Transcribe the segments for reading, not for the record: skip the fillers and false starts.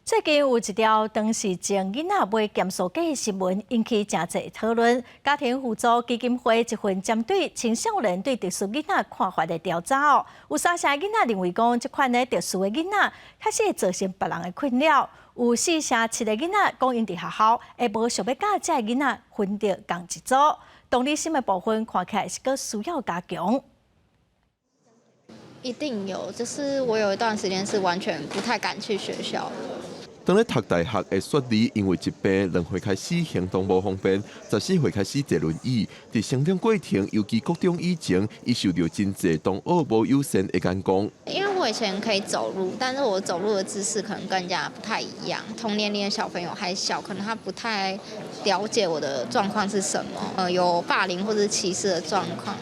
最近有一條唐氏症囡仔買鹹酥雞的新聞，引起誠濟討論。家庭扶助基金會一份針對青少年對特殊囡仔看法的調查哦，有三成囡仔認為講，這款的特殊的囡仔確實會造成別人的困擾。有四成七的囡仔講，𪜶佇學校會無想欲佮這个囡仔分著仝一組。同理心的部分看起來是閣需要加強。一定有，就是我有一段時間是完全不太敢去學校的。當咧讀大學的雪梨，因為疾病2歲開始行動無方便，14歲開始坐輪椅。佇成長過程，尤其國中以前，伊受著真濟同學無友善的眼光。因為我以前可以走路，但是我走路的姿勢可能跟人家不太一樣。同年齡的小朋友還小，可能他不太了解我的狀況是什麼，有霸凌或者歧視的狀況。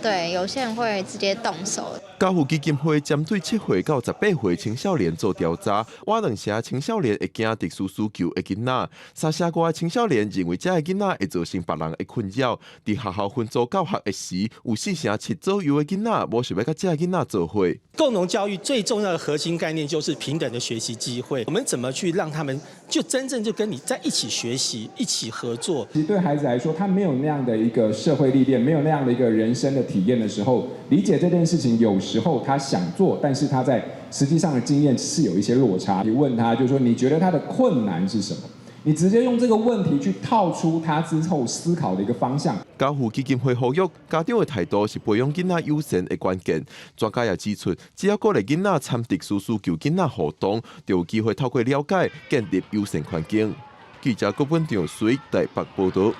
對，有些人會直接動手。家扶基金會針對7歲到18歲青少年做調查，倚兩成青少年會驚特殊需求的囡仔，三成外的青少年認為這个囡仔會造成別人的困擾。佇學校分組教學的時，有四成七左右的囡仔無想欲佮這个囡仔做伙。共融教育最重要的核心概念就是平等的學習機會。我們怎麼去讓他們就真正就跟你在一起學習、一起合作？其實對孩子來說，他沒有那樣的一個社會歷練，沒有那樣的一個人生的體驗的時候，理解這件事情，有時候他想做，但是他在實際上的經驗是有一些落差。你問他，就是說你覺得他的困難是什麼？你直接用這個問題去套出他之後思考的一個方向。家扶基金會呼籲，家長的態度是培養囡仔友善的關鍵。專家也指出，只要鼓勵囡仔參特殊需求囡仔活動，就有機會透過了解建立友善環境。記者郭本長水台北報導。